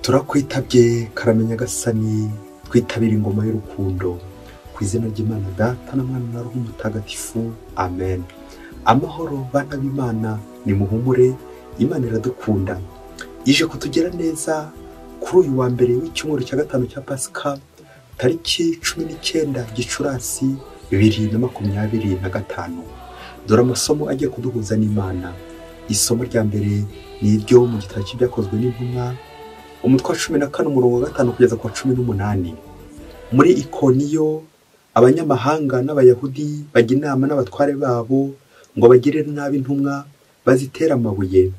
Turakwitabye karame Nyagasani, twitabira ingoma y'urukundo. Ku izina ry'Imana Data na Mwana na Roho Mutagatifu, amen. Amahoro bana b'Imana, nimuhumure, Imana iradukunda. Ije kutugera neza kuri uyu wa mbere w'icyumweru cya gatanu cya Pasika, tariki 19 Gicurasi 2025. Dore amasomo agiye kuduhuza n'Imana. Isomo rya mbere ni iryo mu gitabo cy'Ibyakozwe n'Intumwa, umutwe wa 14 umurongo wa 5 kugeza ku wa 18. Muri Ikoniyo abanyamahanga n'Abayahudi bajya inama n'abatware babo ngo bagirire nabi intumwa, bazitera amabuye.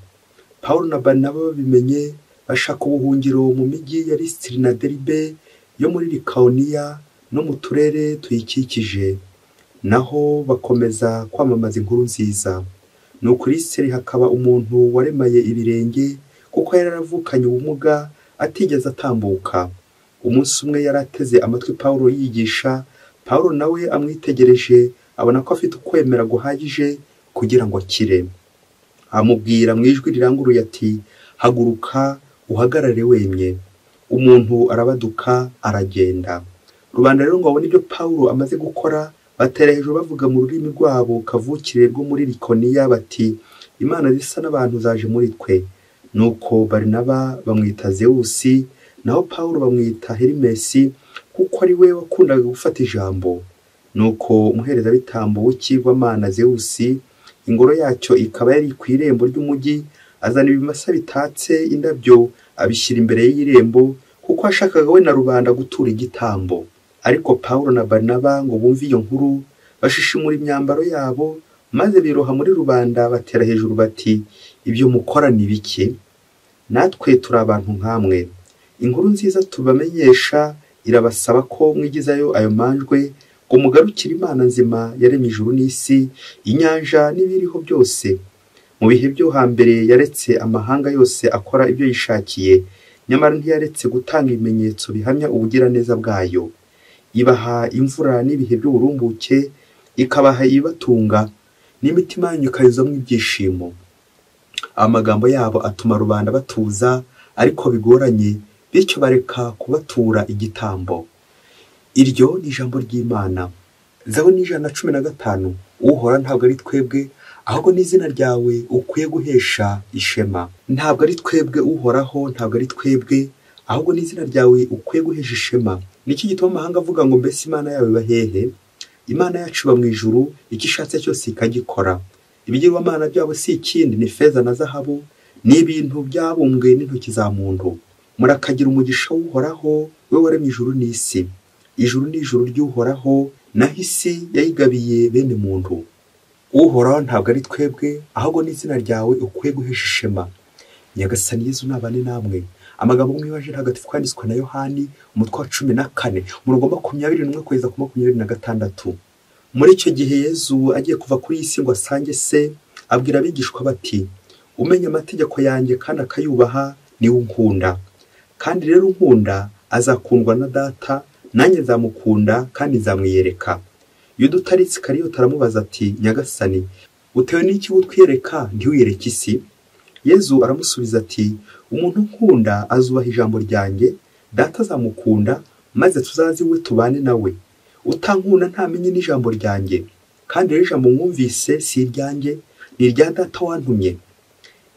Pawulo na Barinaba babimenye bashaka ubuhungiro mu mijyi ya Lisitiri na Deribe yo muri Likawoniya no mu turere tuyikikije, naho bakomeza kwamamaza inkuru nziza. Nuko i Lisitiri hakaba umuntu waremaye ibirenge, kuko yari yaravukanye ubumuga atigeze atambuka. Umunsi umwe yari ateze amatwi Pawulo yigisha, Pawulo nawe amwitegereje abona ko afite ukwemera guhagije kugira ngo akire. Amubwira mu ijwi riranguruye ati: "Haguruka uhagarare wemye." Umuntu arabaduka aragenda. Rubanda rero ngo babone ibyo Pawulo amaze gukora, batera hejuru bavuga mu rurimi rwabo kavukire rwo muri Likoniya bati: "Imana zisa n'abantu zaje muri twe." Nuko Barinaba bamwita Zewusi, naho Pawulo bamwita Herimesi, kuko ari we wakundaga gufata ijambo. Nuko umuherezabitambo w'ikigirwamana Zewusi, ingoro yacyo ikaba yari ku irembo ry'umujyi, azana ibimasa bitatse indabyo abishyira imbere y'irembo, kuko yashakaga we na rubanda gutura igitambo. Ariko Pawulo na Barinaba ngo bumve iyo nkuru, bashishimura imyambaro yabo, maze biroha muri rubanda batera hejuru bati: "Ibyo mukora ni bike? Natwe turi abantu nkamwe. Inkuru nziza tubamenyesha irabasaba ko mwigizayo ayo manjwe, ngo mugarukire Imana nzima yaremye ijuru n'isi, inyanja n'ibiriho byose. Mu bihe byo hambere yaretse amahanga yose akora ibyo yishakiye, nyamara ntiyaretse gutanga ibimenyetso bihamya ubugiraneza bwayo. Ibaha imvura n'ibihe by'uburumbuke, ikabaha ibibatunga, n'imitima yanyu ikayuzamo ibyishimo." Amagambo yabo atuma rubanda batuza, ariko bigoranye, bityo bareka kubatura igitambo. Iryo ni ijambo ry'Imana. Zaburi 115. Uhora ntabwo ari twebwe, ahubwo n'izina ryawe ukwiye guhesha ishema. Ntabwo ari twebwe Uhoraho, ntabwo ari twebwe, ahubwo n'izina ryawe ukwiye guhesha ishema. Niki gituma amahanga avuga ngo mbese Imana yawe iba hehe? Imana yacu iba mu ijuru, icyo ishatse cyose ikagikora. Ibigirwamana byabo si ikindi, ni feza na zahabu, ni ibintu byabumbwe n'intoki za muntu. Murakagira umugisha w'Uhoraho, we waremye ijuru n'isi. Ijuru ni ijuru ry'Uhoraho, naho isi yayigabiye bene muntu. Uhoraho ntabwo ari twebwe, ahubwo n'izina ryawe ukwiye guhesha ishema. Nyagasani Yezu nabane namwe. Amagambo mu Ivanjiri Ntagatifu yanditswe na Yohani, umutwe wa 14, umurongo wa 21 kugeza ku 26. Muri icyo gihe Yezu agiye kuva kuri iyi si ngo asange se, abwira abigishwa bati: "Umenya amategeko yanjye kandi akayubaha niwe unkunda. Kandi rero unkunda azakundwa na Data, nanjye nzamukunda kandi nzamwiyereka." Yuda utari Isikariyoti aramubaza ati: "Nyagasani, utewe n'iki utwiyereka ntiwiyereke isi?" Yezu aramusubiza ati: "Umuntu unkunda azubaha ijambo ryanjye, Data azamukunda, maze tuzaze iwe tubane nawe. Utankunda ntamenye n'ijambo ryanjye. Kandi rero ijambo mwumvise si iryanjye, ni irya Data wantumye.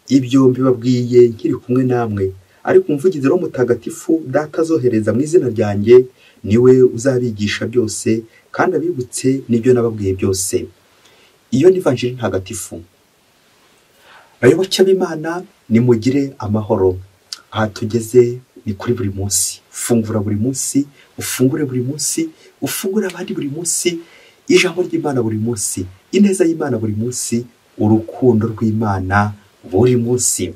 Ibyo mbibabwiye nkiri kumwe namwe, ariko umuvugizi Roho Mutagatifu Data azohereza mu izina ryanjye, niwe uzabigisha byose kandi abibutse n'ibyo nababwiye byose." Iyo ni Ivanjiri Ntagatifu. Bayoboke b'Imana, nimugire amahoro. Aha tugeze ni kuri buri munsi. Fungura buri munsi, ufungure buri munsi, ufungure abandi buri munsi, ijambo ry'Imana buri munsi, ineza y'Imana buri munsi, urukundo rw'Imana buri munsi.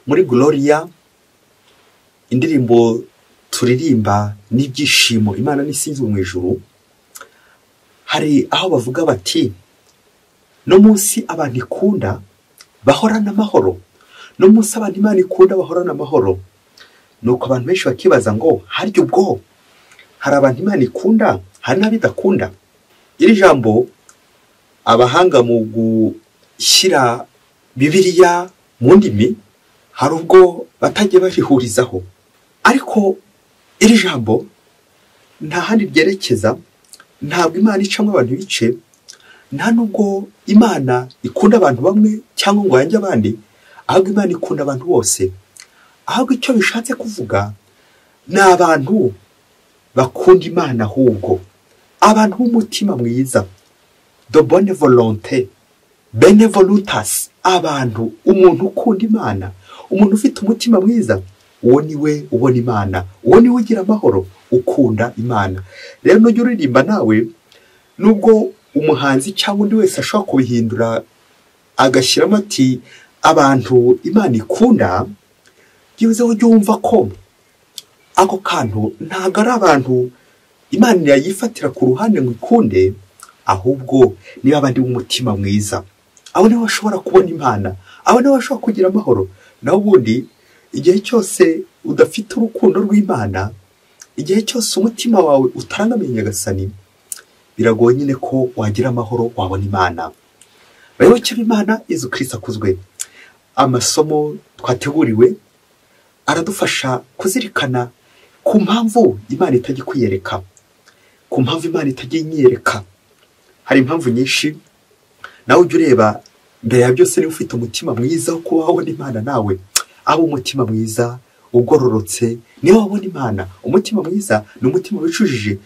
Muri Gloria, indirimbo turirimba n'ibyishimo, Imana n'isinzwe mu ijuru, hari aho bavuga bati: "No munsi abantu ikunda bahorana amahoro, no munsi abantu Imana ikunda bahorana amahoro." Nuko abantu benshi bakibaza ngo harya ubwo hari abantu Imana ikunda, hari n'abidakunda? Iri jambo abahanga mu gushyira Bibiliya mu ndimi Hari ubwo batagiye barihurizaho, ariko iri jambo nta handi ryerekeza. Ntabwo Imana icamo abantu ibice, nta nubwo Imana ikunda abantu bamwe cyangwa ngo yange abandi, ahubwo Imana ikunda abantu bose. Ahubwo icyo bishatse kuvuga ni abantu bakunda Imana, ahubwo abantu b'umutima mwiza, de bonne volonté, benevolutas, abantu, umuntu ukunda Imana, umuntu ufite umutima mwiza, uwo ni we ubona Imana, uwo ni we ugira amahoro, ukunda Imana. Rero nujya uririmba nawe, nubwo umuhanzi cyangwa undi wese ashobora kubihindura agashyiramo ati abantu Imana ikunda, byibuze ujye wumva ko ako kantu ntabwo ari abantu Imana yayifatira ku ruhande ngo ikunde, ahubwo niba abandi b'umutima mwiza, abo nibo bashobora kubona Imana, abo nibo bashobora kugira amahoro. Naho ubundi igihe cyose udafite urukundo rw'Imana, igihe cyose umutima wawe utarangamiye Nyagasani, biragoye nyine ko wagira amahoro, wabona Imana. Bayoboke b'Imana, Yezu Kristo akuzwe. Amasomo twateguriwe aradufasha kuzirikana ku mpamvu Imana itajya ikwiyereka, ku mpamvu Imana itajya inyereka. Hari impamvu nyinshi. Nawe ujya ureba mbere ya byose niba ufite umutima mwiza wo kuba wabona Imana, nawe aba umutima mwiza ugororotse niba wabona Imana. Umutima mwiza ni umutima wicujije,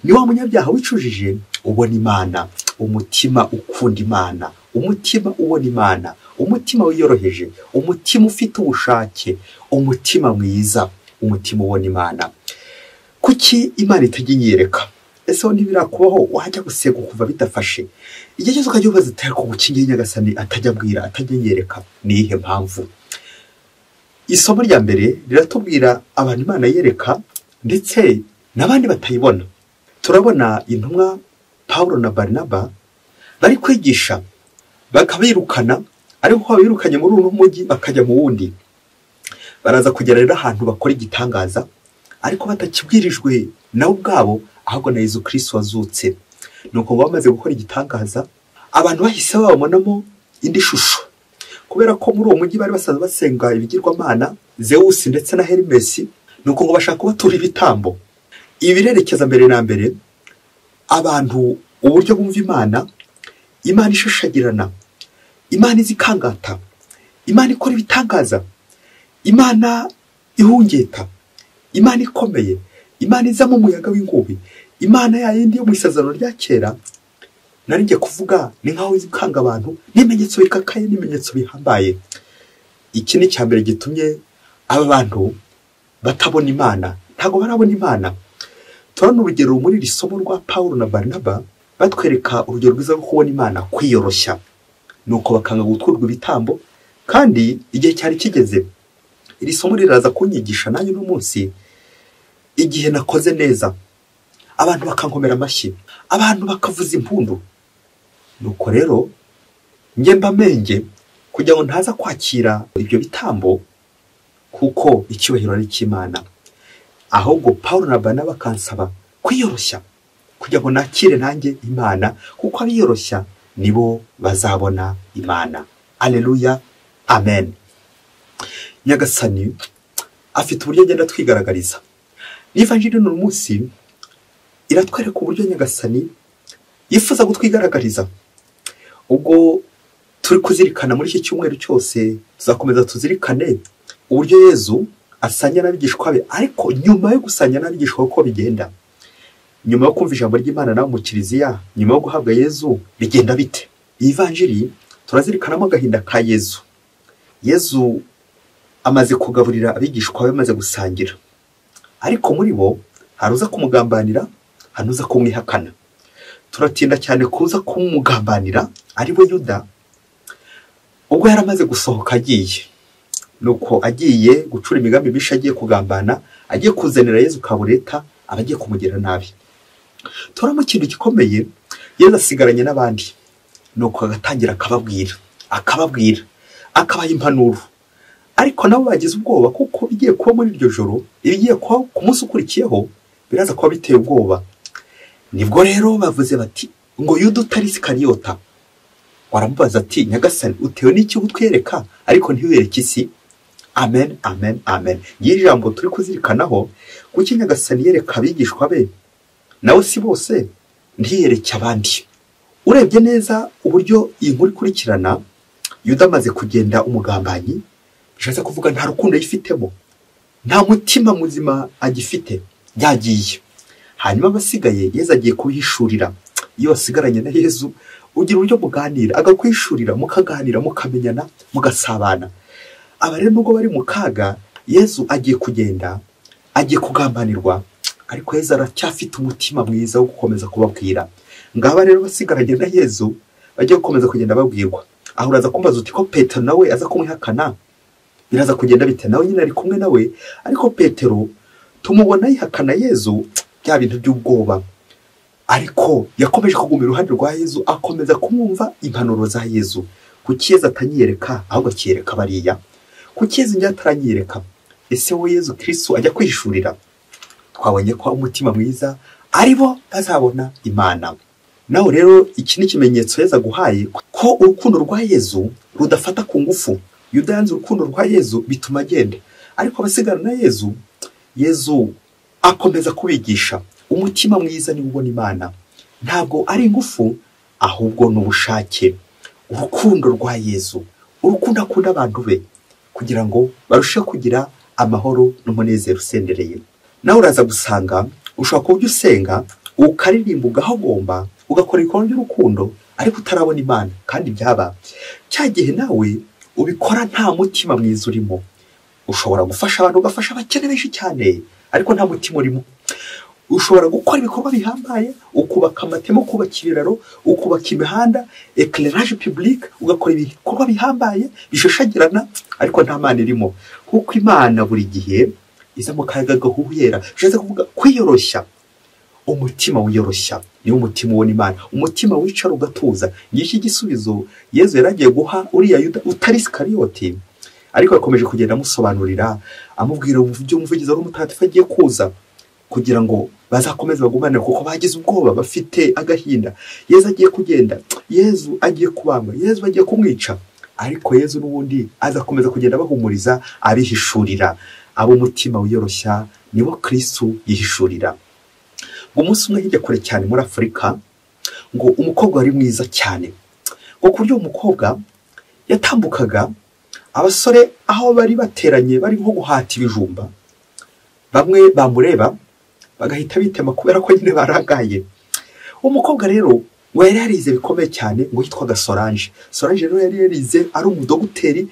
ni wa munyabyaha wicujije ubona Imana, umutima ukunda Imana, umutima ubona Imana, umutima wiyoroheje, umutima ufite ubushake, umutima mwiza, umutima ubona Imana. Kuki Imana itajya inyereka? Ese ho ntibirakubaho wajya gusenga kuva bidafashe, igihe cyose ukajya ubaza uti ariko kuki Nyagasani atajya abwira, atajya anyereka? Ni iyihe mpamvu? Isomo rya mbere riratubwira abantu Imana yereka ndetse n'abandi batayibona. Turabona intumwa Paulo na Barnaba bari kwigisha bakabirukana, ariko babirukanye muri uno mujyi bakajya mu wundi. Baraza kugera rero ahantu bakora igitangaza, ariko batakibwirijwe nabo ubwabo, ahubwo na Yezu Kristo wazutse. Nuko ngo bamaze gukora igitangaza, abantu bahise babonamo indi shusho, kubera ko muri uwo mujyi bari basanzwe basenga ibigirwamana Zeus ndetse na Hermes. Nuko ngo bashaka kubatura ibitambo. Ibi birerekeza mbere na mbere abantu uburyo bumva Imana, Imana ishashagirana, Imana izikangata, Imana ikora ibitangaza, Imana ihungeta, Imana ikomeye, Imana iza mu muyaga w'inkubi, Imana ya yindi yo mu isezerano rya kera. Nari ngiye kuvuga ni nkaho izikanga abantu n'ibimenyetso bikakaye, n'ibimenyetso bihambaye. Iki ni icya mbere gitumye aba bantu batabona Imana, ntabwo barabona Imana. Turabona urugero muri iri somo rwa Paulo na Barnaba batwereka urugero rwiza rwo kubona Imana, kwiyoroshya. Nuko bakanga guturwa ibitambo, kandi igihe cyari kigeze. Iri somo riraza kunyigisha nanjye uno munsi, igihe nakoze neza abantu bakankomera amashyi, abantu bakavuza impundu. Nuko rero njye mba menge kugira ngo ntaza kwakira ibyo bitambo, kuko icyubahiro ari icy'Imana. Ahubwo Paulo na Barnaba bakansaba kwiyoroshya kugira ngo nakire nanjye Imana, kuko abiyoroshya nibo bazabona Imana. Alleluya, amen. Nyagasani afite uburyo agenda twigaragariza. N'ivanjiri uno munsi iratwereka uburyo Nyagasani yifuza kutwigaragariza. Ubwo turi kuzirikana muri iki cyumweru cyose, tuzakomeza tuzirikane uburyo Yezu asanya n'abigishwa be, ariko nyuma yo gusanya n'abigishwa uko bigenda, nyuma yo kumva ijambo ry'Imana nawe mu kiliziya, nyuma yo guhabwa Yezu bigenda bite? Iyi vanjiri turazirikanamo agahinda ka Yezu. Yezu amaze kugaburira abigishwa be, amaze gusangira, ariko muri bo hari uza kumugambanira, hari uza kumwihakana. Turatinda cyane kuza kumugambanira ari we Yuda, ubwo yari amaze gusohoka agiye. Nuko agiye gucura imigambi mibi, agiye kugambana, agiye kuzanira Yezu kabureta, aba agiye kumugira nabi. Turamo ikintu gikomeye, Yezu asigaranye n'abandi. Nuko agatangira akababwira, akabaha impanuro. Ariko nabo bagize ubwoba, kuko bigiye kuba muri iryo joro, ibigiye kuba ku munsi ukurikiyeho biraza kuba biteye ubwoba. Nibwo rero bavuze bati ngo Yuda utari Isikariyota. Waramubaza ati Nyagasani, utewe n'iki utwereka ariko ntiwereke isi? Amen, amen, amen. Iri jambo turi kuzirikanaho, kuki Nyagasani yereka abigishwa be nawe si bose, ntiyereke abandi? Urebye neza uburyo iyi nkuru ikurikirana, Yuda amaze kugenda umugambanyi, bishatse kuvuga nta rukundo yifitemo, nta mutima muzima agifite, yagiye. Hanyuma abasigaye Yezu agiye kubihishurira. Iyo wasigaranye na Yezu ugira uburyo muganira, agakwishurira, mukaganira, mukamenyana, mugasabana. Aba rero nubwo bari mu kaga, Yezu agiye kugenda, agiye kugambanirwa, ariko Yezu aracyafite umutima mwiza wo gukomeza kubabwira. Ngaba rero basigaranye na Yezu bagiye gukomeza kugenda babwirwa. Aho uraza kumbaza uti ko Petero nawe aza kumwihakana, biraza kugenda bite? Nawe nyine ari kumwe nawe, ariko Petero tumubona yihakana Yezu bya bintu by'ubwoba, ariko yakomeje kuguma iruhande rwa Yezu, akomeza kumwumva impanuro za Yezu. Kuki Yezu atanyereka ahubwo akiyereka bariya? Kuki Yezu njye ataranyereka? Ese wowe Yezu Kristo ajya kwihishurira? Twabonye ko umutima mwiza aribo bazabona Imana. Nawe rero iki ni ikimenyetso Yezu aguhaye ko urukundo rwa Yezu rudafata ku ngufu. Yuda yanze urukundo rwa Yezu bituma agenda, ariko abasigara na Yezu, Yezu akomeza kubigisha. Umutima mwiza niwo ubona Imana, ntabwo ari ingufu ahubwo ni ubushake. Urukundo rwa Yezu, urukundo akunda abantu be kugira ngo barusheho kugira amahoro n'umunezero usendereye. Nawe uraza gusanga ushobora kuba usenga, ukaririmba, ugahagomba, ugakora ibikorwa by'urukundo, ariko utarabona Imana. Kandi byaba cya gihe nawe ubikora nta mutima mwiza urimo. Ushobora gufasha abantu, ugafasha abakene benshi cyane, ariko nta mutima urimo. Ushobora gukora ibikorwa bihambaye, ukubaka amateme, ukubaka ibiraro, ukubaka imihanda, éclairage public, ugakora ibikorwa bihambaye bishashagirana, ariko nta Mana irimo. Kuko Imana buri gihe iza mu kayaga gahuhera. Bishatse kuvuga kwiyoroshya. Umutima wiyoroshya niwo mutima ubona Imana, umutima wicara ugatuza. Ngiki igisubizo Yezu yaragiye guha uriya Yuda utari Isikariyoti, ariko yakomeje kugenda amusobanurira, amubwira uburyo umuvugizi wari umutagatifu agiye kuza kugira ngo bazakomeze bagumane, kuko bagize ubwoba, bafite agahinda. Yezu agiye kugenda, Yezu agiye kubambwa, Yezu agiye kumwica, ariko Yezu n'ubundi azakomeza kugenda abahumuriza, abihishurira. Abo umutima wiyoroshya nibo Kristo yihishurira. Umunsi umwe hirya kure cyane muri Afurika, ngo umukobwa wari mwiza cyane, ngo ku buryo umukobwa yatambukaga abasore aho bari bateranye bari nko guhata ibijumba, bamwe bamureba bagahita bitema kubera ko nyine barangaye. Umukobwa rero ngo yari yarize bikomeye cyane, ngo yitwaga Solange. Solange rero yari yarize ari umudogiteri,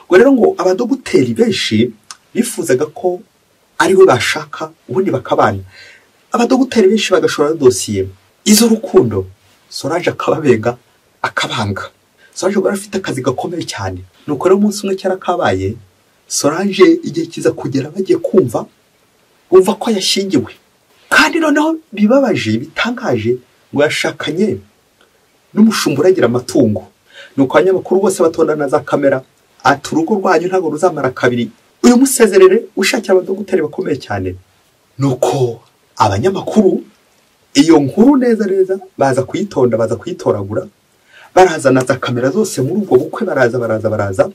ngo rero ngo abadogiteri benshi bifuzaga ko ariwe bashaka ubundi bakabana. Abadogiteri benshi bagashora dosiye iz'urukundo, Solange akababenga akabanga. Solange ngo afite akazi gakomeye cyane. Nuko rero umunsi umwe cyara kabaye, Solange igihe kiza kugera bagiye kumva bumva ko yashyingiwe. Kandi noneho bibabaje bitangaje, ngo yashakanye n'umushumba uragira amatungo. Nuko abanyamakuru bose batondana za kamera, ati urugo rwanyu ntabwo ruzamara kabiri, uyu musezerere ushakira abadogiteri bakomeye cyane. Nuko abanyamakuru iyo nkuru neza neza baza kuyitonda, baza kuyitoragura, barazana za kamera zose muri ubwo bukwe, baraza baraza baraza.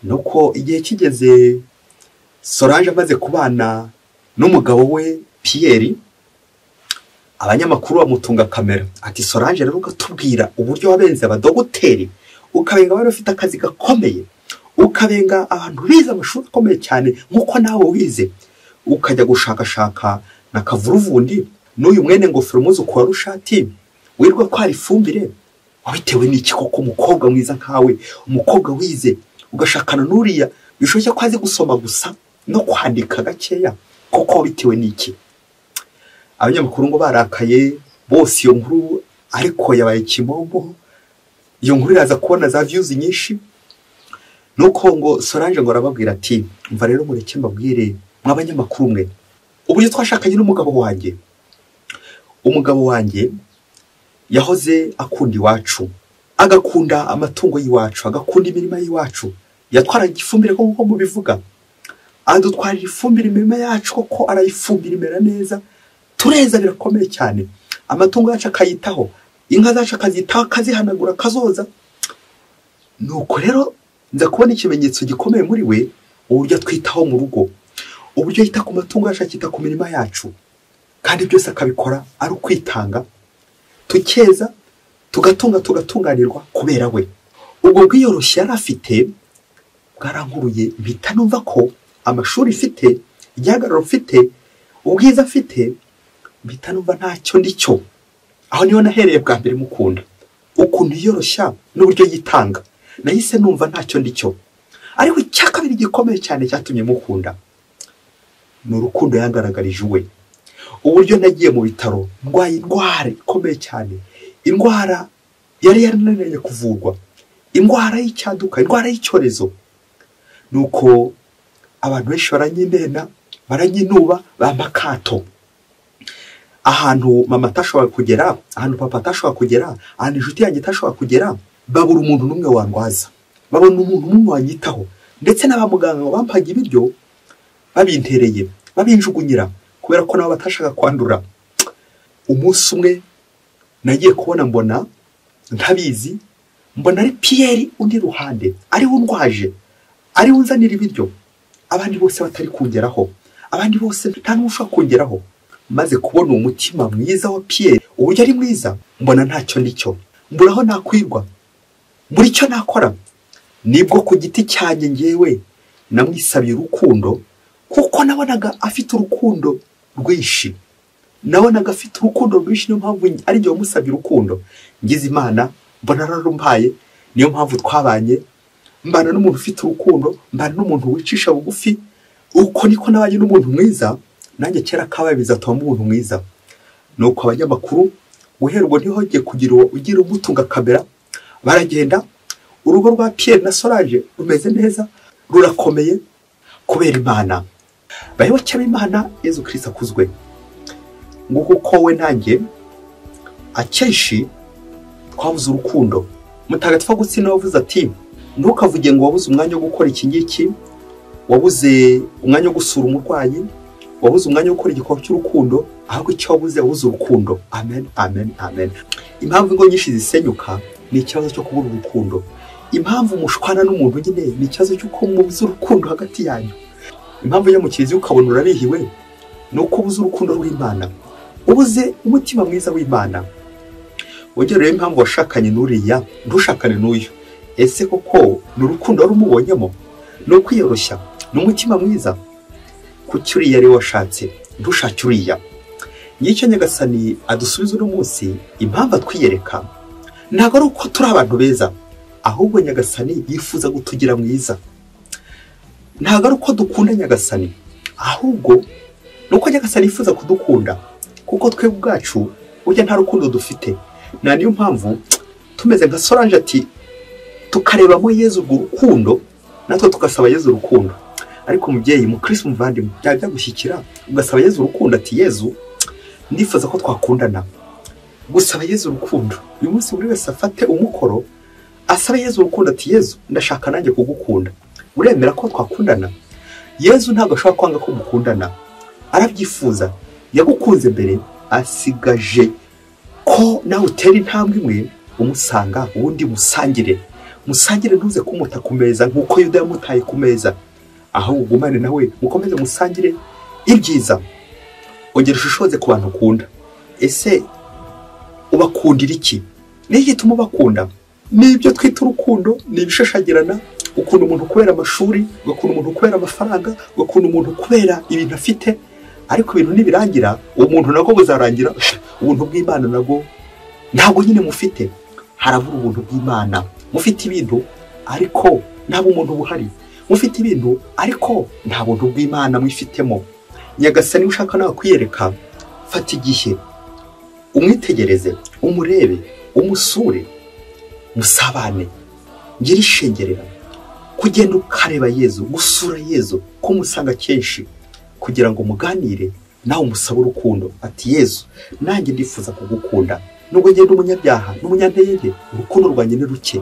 Nuko igihe kigeze Solange amaze kubana n'umugabo we Pierre, abanyamakuru bamutunga kamera, ati Solange rero ugatubwira uburyo wabenze abadogiteri, ukabenga bari bafite akazi gakomeye, ukabenga abantu bize amashuri akomeye cyane nkuko nawe wize, ukajya gushakashaka na kavuruvundi n'uyu mwene ngofero umwuzukuru wa Rushati wirwa kwara ifumbire, wabitewe n'iki koko? Umukobwa mwiza nkawe, umukobwa wize, ugashakana n'uriya bishoboke ko azi gusoma gusa no kwandika gakeya, koko bitewe n'iki? Abanyamakuru ngo barakaye bose iyo nkuru, ariko yabaye kimomo. Iyo nkuru iraza kubona za views nyinshi. Nuko ngo Solange ngo arababwira ati mva rero mureke mbabwire mw'abanyamakuru mwe, uburyo twashakanye n'umugabo wanjye. Umugabo wanjye yahoze akunda iwacu, agakunda amatungo y'iwacu, agakunda imirima y'iwacu, yatwaraga ifumbire koko mubivuga, adutwarira ifumbire imirima yacu koko arayifumbira imera neza, tureza birakomeye cyane, amatungo yacu akayitaho, inka zacu akazitaho, akazihanagura, akazoza. Nuko rero nza kubona ikimenyetso gikomeye muri we, uburyo atwitaho mu rugo, uburyo yita ku matungo yacu, akita ku mirima yacu, kandi byose akabikora ari ukwitanga, tukeza, tugatunga, tugatunganirwa kubera we. Ubwo bwiyoroshye yari afite bwarankuruye, mpita numva ko amashuri mfite, igihagararo mfite, ubwiza mfite, mpita numva ntacyo ndicyo. Aho niho nahereye bwa mbere mukunda, ukuntu yiyoroshya n'uburyo yitanga, nahise numva ntacyo ndicyo. Ariko icya kabiri gikomeye cyane cyatumye mukunda ni urukundo yangaragarije we. Uburyo nagiye mu bitaro ndwaye indwara ikomeye cyane, indwara yari yarananiranye kuvurwa, indwara y'icyaduka, indwara y'icyorezo. Nuko abantu benshi baranyinena, baranyinuba, bampa akato. Ahantu mama atashobora kugera, ahantu papa atashobora kugera, ahantu inshuti yanjye itashobora kugera, babura umuntu n'umwe wandwaza, babona umuntu n'umwe wanyitaho. Ndetse n'abamuganga bampaga ibiryo babintereye, babinjugunyira, kubera ko nabo batashaka kwandura. Umunsi umwe nagiye kubona mbona ntabizi, mbona ari Pierre undi ruhande, ari we undwaje, ari we unzanira ibiryo, abandi bose batari kungeraho, abandi bose nta n'umwe ushobora kungeraho. Maze kubona umutima mwiza wa Pierre, uburyo ari mwiza, mbona ntacyo ndicyo, mbura aho nakwirwa, muri cyo nakora. Nibwo ku giti cyanjye ngewe namwisabiye urukundo, kuko nabonaga afite urukundo rwinshi, nabonaga afite urukundo rwinshi, niyo mpamvu ari jye wamusabye urukundo. Ngize Imana mbona ararumpaye, niyo mpamvu twabanye, mbana n'umuntu ufite urukundo, mbana n'umuntu wicisha bugufi. Uko niko nabanye n'umuntu mwiza, nanjye kera kabaye bizatuma umuntu mwiza. Nuko abanyamakuru guhera ubwo ntihongeye kugira ugira umutunga kamera, baragenda. Urugo rwa Pierre na Solange rumeze neza, rurakomeye kubera Imana. Bayoboke b'Imana, Yezu Kristo akuzwe. Nguko uko we nanjye akenshi twabuze urukundo. Mutagatifu Agusitini wavuze ati ntukavuge ngo wabuze umwanya wo gukora iki ngiki, wabuze umwanya wo gusura umurwayi, wabuze umwanya wo gukora igikorwa cy'urukundo, ahubwo icyo wabuze, wabuze urukundo. Amen, amen, amen. Impamvu ingo nyinshi zisenyuka ni ikibazo cyo kubura urukundo. Impamvu mushwana n'umuntu nyine ni ikibazo cy'uko mubuze urukundo hagati yanyu. Impamvu yo mu kiliziya ukabona urabihiwe ni uko ubuze urukundo rw'Imana, ubuze umutima mwiza w'Imana. Wongere rero impamvu washakanye n'uriya ntushakane n'uyu, ese koko ni urukundo wari umubonyemo? Ni ukwiyoroshya? Ni umutima mwiza? Kuki uriya ari washatse ntushake uriya? Ngicyo Nyagasani adusubiza uno munsi. Impamvu atwiyereka ntabwo ari uko turi abantu beza, ahubwo Nyagasani yifuza gutugira mwiza. Ntabwo ari uko dukunda Nyagasani, ahubwo ni uko Nyagasani yifuza kudukunda, kuko twebwe ubwacu burya nta rukundo dufite. Na niyo mpamvu tumeze nka Solange ati tukarebamo Yezu urwo rukundo, natwe tugasaba Yezu urukundo. Ariko umubyeyi mukristo muvandimwe, byaba byagushyikira ugasaba Yezu urukundo, ati Yezu ndifuza ko twakundana. Gusaba Yezu urukundo, uyu munsi buri wese afate umukoro asabe Yezu urukundo, ati Yezu ndashaka nanjye kugukunda, uremera ko twakundana? Yezu ntabwo ashobora kwanga ko mukundana, arabyifuza. Yagukunze mbere, asigaje ko nawe utera intambwe imwe umusanga, ubundi musangire. Musangire, ntuze kumuta ku meza nk'uko Yuda yamutaye ku meza, aho ugumane nawe mukomeze musangire ibyiza. Ongera ushishoze ku bantu ukunda. Ese ubakundira iki? Ni iki gituma ubakunda? Ni ibyo twita urukundo, ni ibishashagirana. Ukunda umuntu kubera amashuri, ugakunda umuntu kubera amafaranga, ugakunda umuntu kubera ibintu afite, ariko ibintu nibirangira, uwo muntu nabwo buzarangira. Ubuntu bw'Imana nabwo ntabwo nyine mufite. Harabura ubuntu bw'Imana. Mufite ibintu ariko nta bumuntu buhari, mufite ibintu ariko nta buntu bw'Imana mwifitemo. Nyagasani ushaka nawe kwiyereka, fata igihe umwitegereze, umurebe, umusure, musabane, ngira ishengerera. Kugenda ukareba Yezu, gusura Yezu, kumusanga kenshi kugira ngo muganire, nawe umusabe urukundo, ati Yezu nanjye ndifuza kugukunda, nubwo ngenda umunyabyaha n'umunyantege, urukundo rwanjye ni ruke,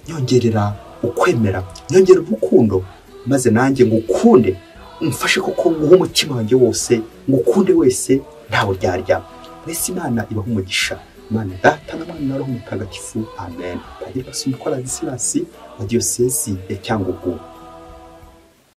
nyongerera ukwemera, nyongerera urukundo, maze nanjye ngukunde, umfashe kuko nguhe umutima wanjye wose, ngukunde wese ntawe uryarya. Mwese Imana ibahe umugisha. Imana Data na Mwana na Roho Mutagatifu. Amen. Padiri Basumbuko Ladislas wa Diyosezi ya Cyangugu.